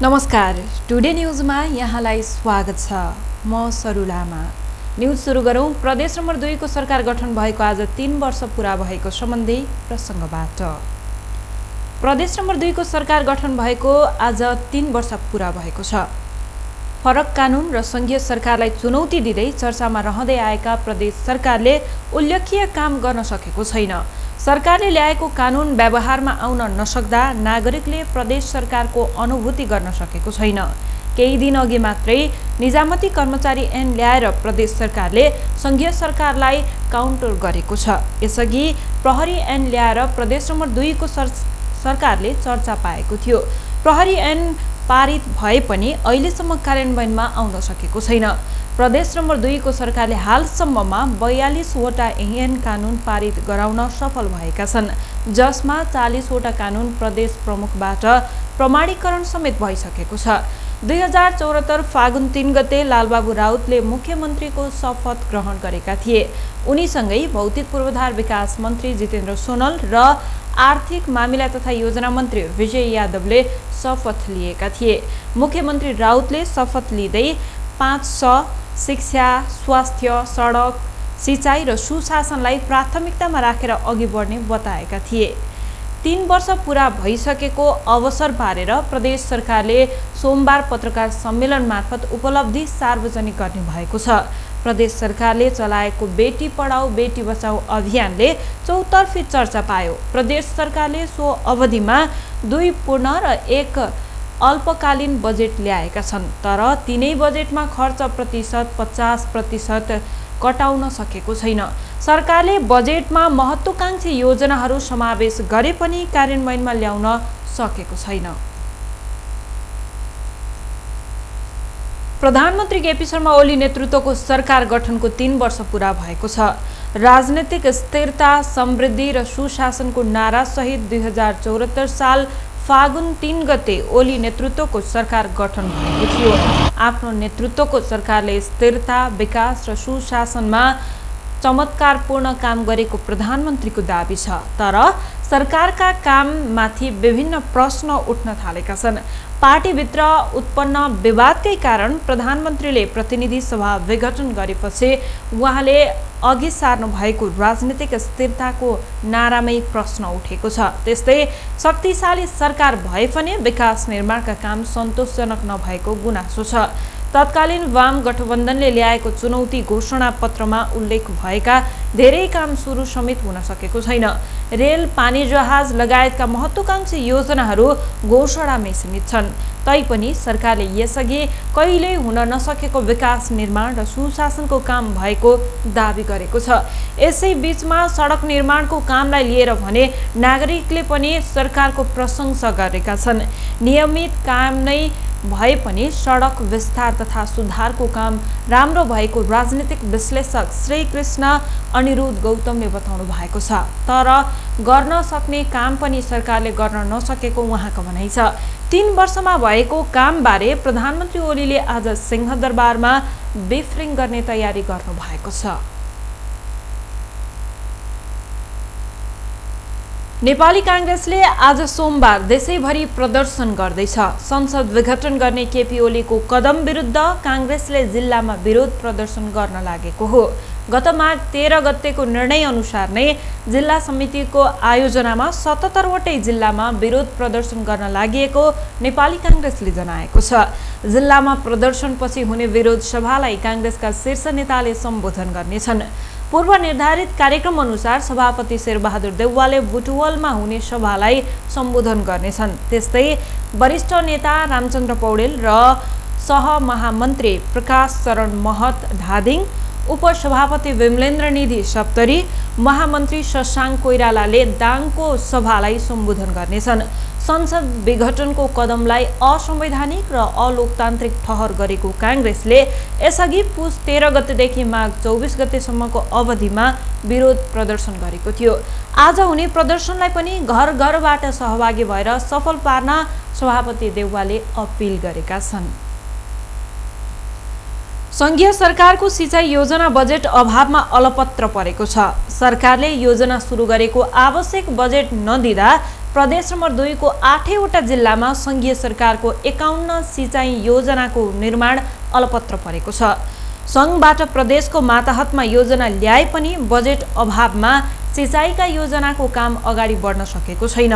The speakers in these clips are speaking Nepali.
नमस्कार, टुडे न्यूजमा यहाँलाई स्वागत छ। म सरु लामा। न्यूज सुरु गरौं प्रदेश नम्बर 2 को सरकार गठन भएको आज 3 वर्ष पूरा भएको सम्बन्धी प्रसंगबाट। प्रदेश नम्बर 2 को सरकार गठन भएको आज 3 वर्ष पूरा भएको छ। फरक कानून र संघीय सरकारलाई चुनौती दिँदै चर्चामा रहँदै आएका प्रदेश सरकारले उल्लेख्य काम गर्न सकेको छैन। सरकारले ल्याएको कानून व्यवहारमा आउन नसक्दा नागरिकले प्रदेश सरकारको अनुभूति गर्न सकेको छैन। केही दिन अघि मात्रै निजामती कर्मचारी ऐन ल्याएर प्रदेश सरकारले संघीय सरकारलाई काउन्टर गरेको छ। यसअघि प्रहरी ऐन ल्याएर प्रदेश नम्बर 2 को सरकारले चर्चा पाएको थियो। प्रहरी ऐन पारित भए पनि अहिलेसम्म कार्यान्वयनमा आउन सकेको छैन। प्रदेश नम्बर 2 को सरकारले हालसम्ममा 42 वटा ऐन कानून पारित गराउन सफल भएका छन्, जसमा 40 वटा कानून प्रदेश प्रमुखबाट प्रमाणीकरण समेत भइसकेको छ। 2074 फागुन 3 गते लालबाबु राउतले मुख्यमन्त्रीको शपथ ग्रहण गरेका थिए। उनीसँगै भौतिक पूर्वाधार विकास मन्त्री जितेन्द्र सोनल र आर्थिक मामिला तथा योजना मन्त्री विजय यादवले शपथ लिएका थिए। मुख्यमन्त्री राउतले शपथ लिँदै 5 शिक्षा, स्वास्थ्य, सडक, सिंचाई र सुशासनलाई प्राथमिकतामा राखेर अघि बढ्ने बताएका थिए। 3 वर्ष पूरा भइसकेको अवसर पारेर प्रदेश सरकारले सोमबार पत्रकार सम्मेलन मार्फत उपलब्धि सार्वजनिक गर्ने भएको छ। प्रदेश सरकारले चलाएको बेटी पढाऊ बेटी बचाऊ अभियानले चौतर्फी चर्चा पायो। प्रदेश सरकारले सो अवधिमा 2 पूर्ण र 1 अल्पकालीन बजेट ल्याएका छन्, तर तीनै बजेटमा खर्च प्रतिशत 50% कटाउन सकेको छैन। सरकारले बजेटमा महत्त्वाकांक्षी योजनाहरू समावेश गरे पनि कार्यान्वयनमा ल्याउन सकेको छैन। प्रधानमन्त्री केपी शर्मा ओली नेतृत्वको सरकार गठनको 3 वर्ष पूरा भएको छ। राजनीतिक स्थिरता, समृद्धि र सुशासनको नारा सहित 2074 साल फागुन 3 गते ओली नेतृत्वको सरकार गठन भएको थियो। आफ्नो नेतृत्वको सरकारले स्थिरता, विकास र सुशासनमा चमत्कारपूर्ण काम गरेको प्रधानमन्त्रीको दाबी छ, तर सरकारका काममाथि विभिन्न प्रश्न उठ्न थालेका छन्। पार्टीभित्र उत्पन्न विवादकै कारण प्रधानमन्त्रीले प्रतिनिधि सभा विघटन गरेपछि उहाँले अघि सार्नु भएको राजनीतिक स्थिरताको नारामै प्रश्न उठेको छ। त्यस्तै शक्तिशाली सरकार भए पनि विकास निर्माणका काम सन्तोषजनक नभएको गुनासो छ। तत्कालीन वाम गठबन्धनले ल्याएको चुनौती घोषणा पत्रमा उल्लेख भएका धेरै काम सुरु समेत हुन सकेको छैन। रेल, पानी जहाज लगायतका महत्त्वाकांक्षी योजनाहरू घोषणामै सीमित छन्। तैपनि सरकारले यसअघि कहिल्यै हुन नसकेको विकास निर्माण र सुशासनको काम भएको दाबी गरेको छ। यसै बीचमा सडक निर्माणको कामलाई लिएर भने नागरिकले पनि सरकारको प्रशंसा गरेका छन्। नियमित काम नै भए पनि सडक विस्तार तथा सुधारको काम राम्रो भएको राजनीतिक विश्लेषक श्री कृष्ण अनिरुद्ध गौतमले बताउनु भएको छ। तर गर्न सक्ने काम पनि सरकारले गर्न नसकेको उहाँको भनाइ छ। 3 वर्षमा भएको कामबारे प्रधानमन्त्री ओलीले आज सिंहदरबारमा ब्रिफिङ गर्ने तयारी गर्नु भएको छ। नेपाली कांग्रेसले आज सोमबार देशैभरि प्रदर्शन गर्दैछ। संसद विघटन गर्ने केपी ओलीको कदम विरुद्ध कांग्रेसले जिल्लामा विरोध प्रदर्शन गर्न लागेको हो। गत माघ 13 गतेको निर्णय अनुसार नै जिल्ला समितिको आयोजनामा 77 वटै जिल्लामा विरोध प्रदर्शन गर्न लागेको नेपाली कांग्रेसले जनाएको छ। जिल्लामा प्रदर्शनपछि हुने विरोध सभालाई कांग्रेसका शीर्ष नेताले सम्बोधन गर्नेछन्। पूर्व निर्धारित कार्यक्रम अनुसार सभापति शेरबहादुर देउवाले बुटवलमा हुने सभालाई सम्बोधन गर्नेछन्। त्यस्तै वरिष्ठ नेता रामचन्द्र पौडेल र सहमहामन्त्री प्रकाश शरण महत धादिङ, उपसभापति विमलेन्द्र निधि सप्तरी, महामन्त्री शशाङ्क कोइरालाले दाङको सभालाई सम्बोधन गर्नेछन्। संसद विघटनको कदमलाई असंवैधानिक र अलोकतान्त्रिक ठहर गरेको कांग्रेसले यसअघि पुस 13 गतेदेखि माघ 24 गतेसम्मको अवधिमा विरोध प्रदर्शन गरेको थियो। आज हुने प्रदर्शनलाई पनि घर घरबाट सहभागी भएर सफल पार्न सभापति देउवाले अपिल गरेका छन्। संघीय सरकारको सिंचाई योजना बजेट अभावमा अलपत्र परेको छ। सरकारले योजना सुरु गरेको आवश्यक बजेट नदिँदा प्रदेश नम्बर 2 को 8वटा जिल्लामा संघीय सरकारको 51 सिँचाइ योजनाको निर्माण अलपत्र परेको छ। सङ्घबाट प्रदेशको माताहतमा योजना ल्याए पनि बजेट अभावमा सिँचाइका योजनाको काम अगाडि बढ्न सकेको छैन।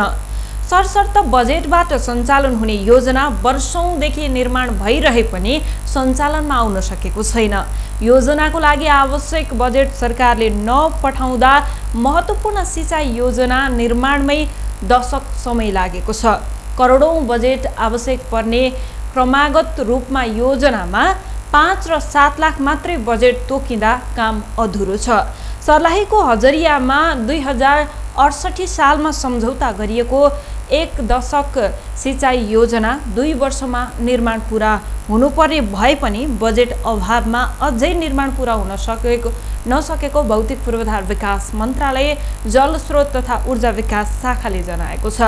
सरसर्त बजेटबाट सञ्चालन हुने योजना वर्षौंदेखि निर्माण भइरहे पनि सञ्चालनमा आउन सकेको छैन। योजनाको लागि आवश्यक बजेट सरकारले नपठाउँदा महत्त्वपूर्ण सिँचाइ योजना निर्माणमै दशक समय लागेको छ। करोडौं बजेट आवश्यक पर्ने क्रमागत रूपमा योजनामा 5 र 7 लाख मात्रै बजेट तोकिँदा काम अधुरो छ। सर्लाहीको हजरियामा 2068 सालमा सम्झौता गरिएको 1 दशक सिँचाइ योजना 2 वर्षमा निर्माण पुरा हुनुपर्ने भए पनि बजेट अभावमा अझै निर्माण पुरा हुन नसकेको भौतिक पूर्वाधार विकास मन्त्रालय जलस्रोत तथा ऊर्जा विकास शाखाले जनाएको छ।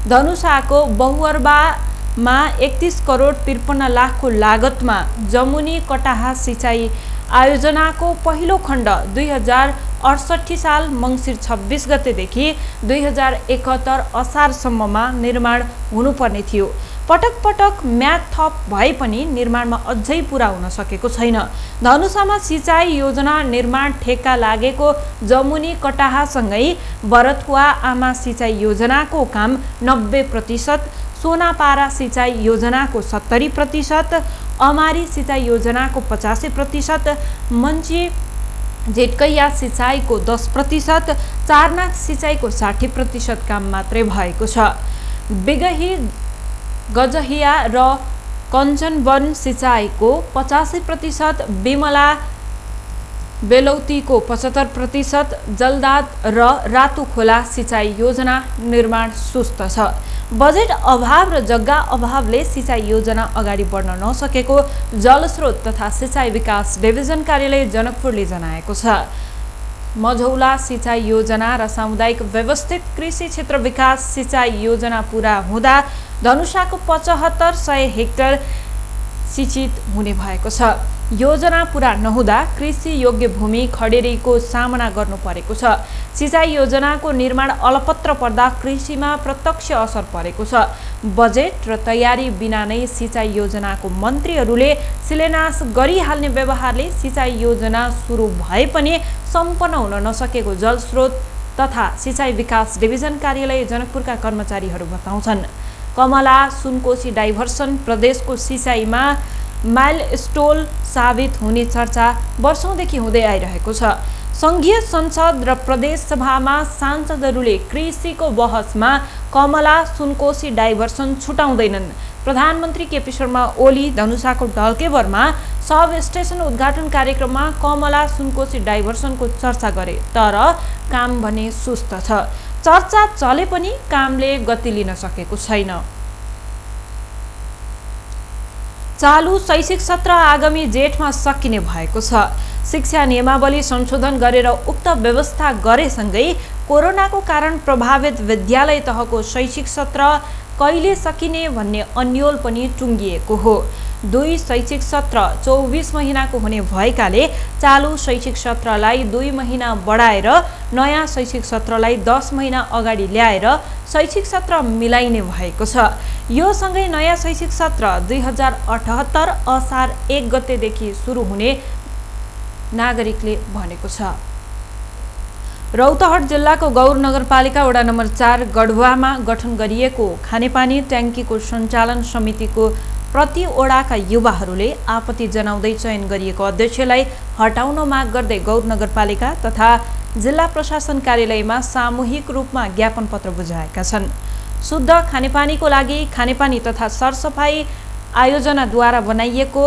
धनुषाको बहुअर्बामा 31 करोड 53 लाखको लागतमा जमुनी कटाहा सिँचाइ आयोजनाको पहिलो खण्ड 2068 साल मङ्सिर 26 गतेदेखि 2071 असारसम्ममा निर्माण हुनुपर्ने थियो। पटक पटक म्याद थप भए पनि निर्माणमा अझै पुरा हुन सकेको छैन। धनुषामा सिँचाइ योजना निर्माण ठेक्का लागेको जमुनी कटाहासँगै भरतकुवा आमा सिँचाइ योजनाको काम 90%, सोनापारा सिँचाइ योजनाको 70%, अमारी सिँचाइ योजनाको 85%, मन्ची झिटकैया सिँचाइको 10%, चारनाक सिँचाइको 60% काम मात्रै भएको छ। बिगही गजहिया र कञ्चनवन सिँचाइको 85%, बिमला बेलौतीको 75%, जलदाद र रातुखोला सिँचाइ योजना निर्माण सुस्त छ। बजेट अभाव र जग्गा अभावले सिँचाइ योजना अगाडि बढ्न नसकेको जलस्रोत तथा सिँचाइ विकास डिभिजन कार्यालय जनकपुरले जनाएको छ। मझौला सिँचाइ योजना र सामुदायिक व्यवस्थित कृषि क्षेत्र विकास सिँचाइ योजना पुरा हुँदा धनुषाको 7500 हेक्टर सिँचित हुने भएको छ। योजना पुरा नहुँदा कृषि योग्य भूमि खडेरीको सामना गर्नु परेको छ। सिँचाइ योजनाको निर्माण अलपत्र पर्दा कृषिमा प्रत्यक्ष असर परेको छ। बजेट र तयारी बिना नै सिँचाइ योजनाको मन्त्रीहरूले शिलान्यास गरिहाल्ने व्यवहारले सिँचाइ योजना सुरु भए पनि सम्पन्न हुन नसकेको जलस्रोत तथा सिँचाइ विकास डिभिजन कार्यालय जनकपुरका कर्मचारीहरू बताउँछन्। कमला सुनकोशी डाइभर्सन प्रदेशको सिँचाइमा माइलस्टोन साबित हुने चर्चा वर्षौंदेखि हुँदै आइरहेको छ। संघीय संसद र प्रदेश सभामा सांसदहरूले कृषिको बहसमा कमला सुनकोशी डाइभर्सन छुटाउँदैनन्। प्रधानमन्त्री केपी शर्मा ओली धनुषाको ढल्केवरमा सब स्टेशन उद्घाटन कार्यक्रममा कमला सुनकोशी डाइभर्सनको चर्चा गरे, तर काम भने सुस्त छ। चर्चा चले पनि कामले गति लिन सकेको छैन। चालु शैक्षिक सत्र आगामी जेठमा सकिने भएको छ। शिक्षा नियमावली संशोधन गरेर उक्त व्यवस्था गरेसँगै कोरोनाको कारण प्रभावित विद्यालय तहको शैक्षिक सत्र कहिले सकिने भन्ने अन्योल पनि टुङ्गिएको हो। 2 शैक्षिक सत्र 24 महिनाको हुने भएकाले चालु शैक्षिक सत्रलाई 2 महिना बढाएर नयाँ शैक्षिक सत्रलाई 10 महिना अगाडि ल्याएर शैक्षिक सत्र मिलाइने भएको छ। यो सँगै नयाँ शैक्षिक सत्र 2078 असार 1 गतेदेखि सुरु हुने नागरिकले भनेको छ। रौतहट जिल्लाको गौर नगरपालिका वडा नम्बर 4 गढवामा गठन गरिएको खानेपानी ट्याङ्कीको सञ्चालन समितिको प्रति ओडाका युवाहरूले आपत्ति जनाउँदै चयन गरिएको अध्यक्षलाई हटाउन माग गर्दै गौर नगरपालिका तथा जिल्ला प्रशासन कार्यालयमा सामूहिक रूपमा ज्ञापन पत्र बुझाएका छन्। शुद्ध खानेपानीको लागि खानेपानी तथा सरसफाई आयोजनाद्वारा बनाइएको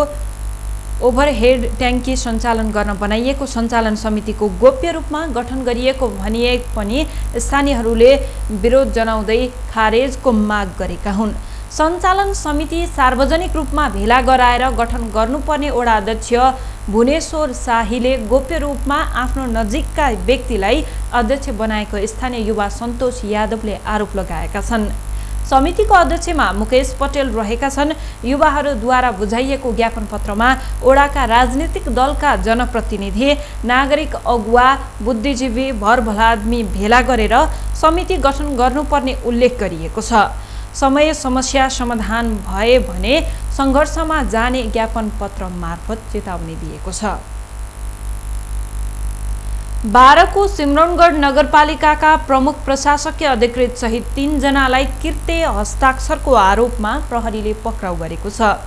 ओभरहेड ट्याङ्की सञ्चालन गर्न बनाइएको सञ्चालन समितिको गोप्य रूपमा गठन गरिएको भनिए पनि स्थानीयहरूले विरोध जनाउँदै खारेजको माग गरेका हुन्। सञ्चालन समिति सार्वजनिक रूपमा भेला गराएर गठन गर्नुपर्ने वडा अध्यक्ष भुवनेश्वर शाहीले गोप्य रूपमा आफ्नो नजिकका व्यक्तिलाई अध्यक्ष बनाएको स्थानीय युवा सन्तोष यादवले आरोप लगाएका छन्। समितिको अध्यक्षमा मुकेश पटेल रहेका छन्। युवाहरूद्वारा बुझाइएको ज्ञापन पत्रमा ओडाका राजनीतिक दलका जनप्रतिनिधि, नागरिक अगुवा, बुद्धिजीवी, भरभलादमी भेला गरेर समिति गठन गर्नुपर्ने उल्लेख गरिएको छ। समय समस्या समाधान भए भने सङ्घर्षमा जाने ज्ञापन पत्र मार्फत चेतावनी दिएको छ। बाराको सिमरौनगढ नगरपालिकाका प्रमुख प्रशासकीय अधिकृत सहित 3 जनालाई किर्ते हस्ताक्षरको आरोपमा प्रहरीले पक्राउ गरेको छ।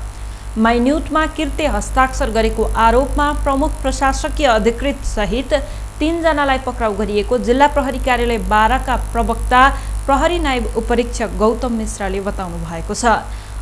माइन्युटमा किर्ते हस्ताक्षर गरेको आरोपमा प्रमुख प्रशासकीय अधिकृत सहित 3 जनालाई पक्राउ गरिएको जिल्ला प्रहरी कार्यालय बाराका प्रवक्ता प्रहरी नायब उपरीक्षक गौतम मिश्राले बताउनु भएको छ।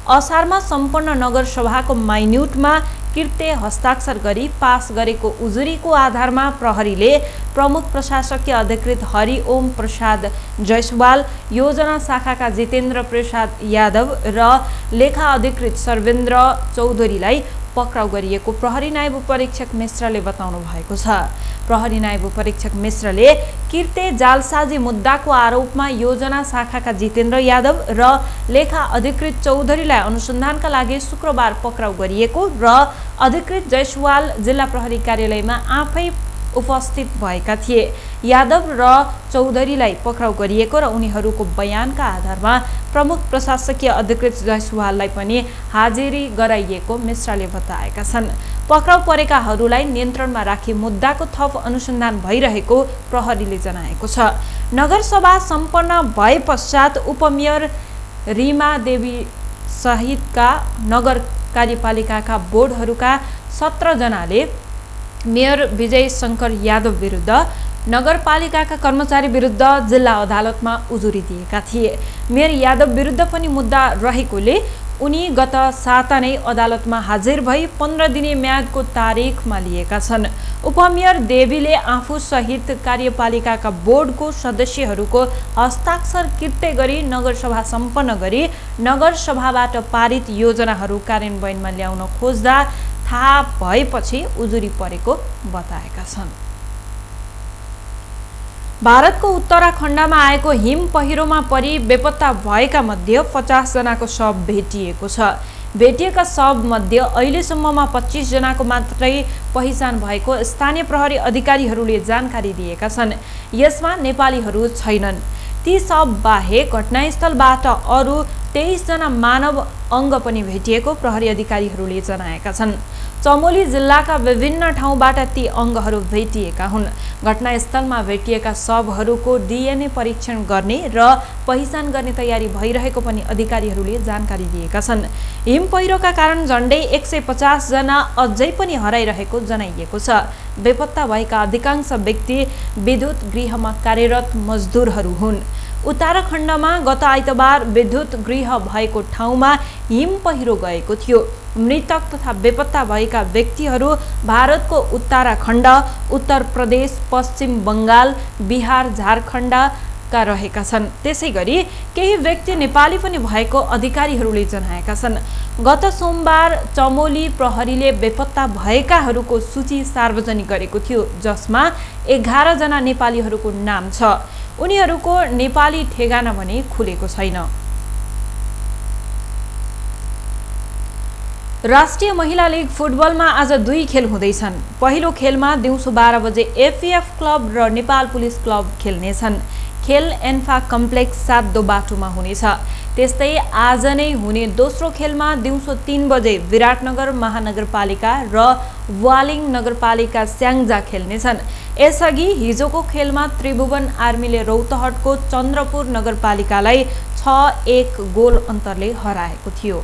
असारमा सम्पन्न नगरसभाको माइन्युटमा किर्ते हस्ताक्षर गरी पास गरेको उजुरीको आधारमा प्रहरीले प्रमुख प्रशासकीय अधिकृत हरि ओम प्रसाद जयसवाल, योजना शाखाका जितेन्द्र प्रसाद यादव र लेखा अधिकृत सर्वेन्द्र चौधरीलाई पक्राउ गरिएको प्रहरी नायब उपरीक्षक मिश्रले बताउनु भएको छ। प्रहरी नायब उपरीक्षक मिश्रले किर्ते जालसाजी मुद्दाको आरोपमा योजना शाखाका जितेन्द्र यादव र लेखा अधिकृत चौधरीलाई अनुसन्धानका लागि शुक्रबार पक्राउ गरिएको र अधिकृत जयसवाल जिल्ला प्रहरी कार्यालयमा आफै उपस्थित भएका थिए। यादव र चौधरीलाई पक्राउ गरिएको र उनीहरूको बयानका आधारमा प्रमुख प्रशासकीय अधिकृत जयसवाललाई पनि हाजिरी गराइएको मिश्राले बताएका छन्। पक्राउ परेकाहरूलाई नियन्त्रणमा राखी मुद्दाको थप अनुसन्धान भइरहेको प्रहरीले जनाएको छ। नगरसभा सम्पन्न भए पश्चात उपमेयर रीमा देवी सहितका नगर कार्यपालिकाका बोर्डहरूका 17 जनाले मेयर विजय शंकर यादव विरुद्ध, नगरपालिकाका कर्मचारी विरुद्ध जिल्ला अदालतमा उजुरी दिएका थिए। मेयर यादव विरुद्ध पनि मुद्दा रहेकोले उनी गत साता नै अदालतमा हाजिर भई 15 दिने म्यादको तारिखमा लिएका छन्। उपमेयर देवीले आफू सहित कार्यपालिकाका बोर्डको सदस्यहरूको हस्ताक्षर किर्ते गरी नगरसभा सम्पन्न गरी नगरसभाबाट पारित योजनाहरू कार्यान्वयनमा ल्याउन खोज्दा थाहा भएपछि उजुरी परेको बताएका छन्। भारतको उत्तराखण्डमा आएको हिम पहिरोमा परि बेपत्ता भएका मध्ये 50 जनाको शव भेटिएको छ। भेटिएका शव मध्ये अहिलेसम्ममा 25 जनाको मात्रै पहिचान भएको स्थानीय प्रहरी अधिकारीहरूले जानकारी दिएका छन्। यसमा नेपालीहरू छैनन्। ती शव बाहेक घटनास्थलबाट अरू 23 जना मानव अङ्ग पनि भेटिएको प्रहरी अधिकारीहरूले जनाएका छन्। चमोली जिल्लाका विभिन्न ठाउँबाट ती अङ्गहरू भेटिएका हुन्। घटनास्थलमा भेटिएका शवहरूको DNA परीक्षण गर्ने र पहिचान गर्ने तयारी भइरहेको पनि अधिकारीहरूले जानकारी दिएका छन्। हिम पहिरोका कारण झण्डै 150 जना अझै पनि हराइरहेको जनाइएको छ। बेपत्ता भएका अधिकांश व्यक्ति विद्युत गृहमा कार्यरत मजदुरहरू हुन्। उत्तराखण्डमा गत आइतबार विद्युत गृह भएको ठाउँमा हिम पहिरो गएको थियो। मृतक तथा बेपत्ता भएका व्यक्तिहरू भारतको उत्तराखण्ड, उत्तर प्रदेश, पश्चिम बङ्गाल, बिहार, झारखण्डका रहेका छन्। त्यसैगरी केही व्यक्ति नेपाली पनि भएको अधिकारीहरूले जनाएका छन्। गत सोमबार चमोली प्रहरीले बेपत्ता भएकाहरूको सूची सार्वजनिक गरेको थियो, जसमा 11 जना नेपालीहरूको नाम छ। उनीहरूको नेपाली ठेगाना भने खुलेको छैन। राष्ट्रिय महिला लीग फुटबलमा आज 2 खेल हुँदैछन्। पहिलो खेलमा दिउँसो 12 बजे एफएफ क्लब र नेपाल पुलिस क्लब खेल्नेछन्। खेल एन्फा कम्प्लेक्स 7 बाटोमा हुनेछ। त्यस्तै आज नै हुने दोस्रो खेलमा दिउँसो 3 बजे विराटनगर महानगरपालिका र वालिङ नगरपालिका स्याङ्जा खेल्नेछन्। यसअघि हिजोको खेलमा त्रिभुवन आर्मीले रौतहटको चन्द्रपुर नगरपालिकालाई 6-1 गोल अन्तरले हराएको थियो।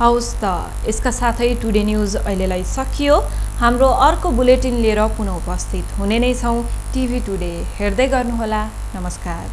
हौस् त, यसका साथै टुडे न्युज अहिलेलाई सकियो। हाम्रो अर्को बुलेटिन लिएर पुनः उपस्थित हुने नै छौँ। टिभी टुडे हेर्दै गर्नुहोला। नमस्कार।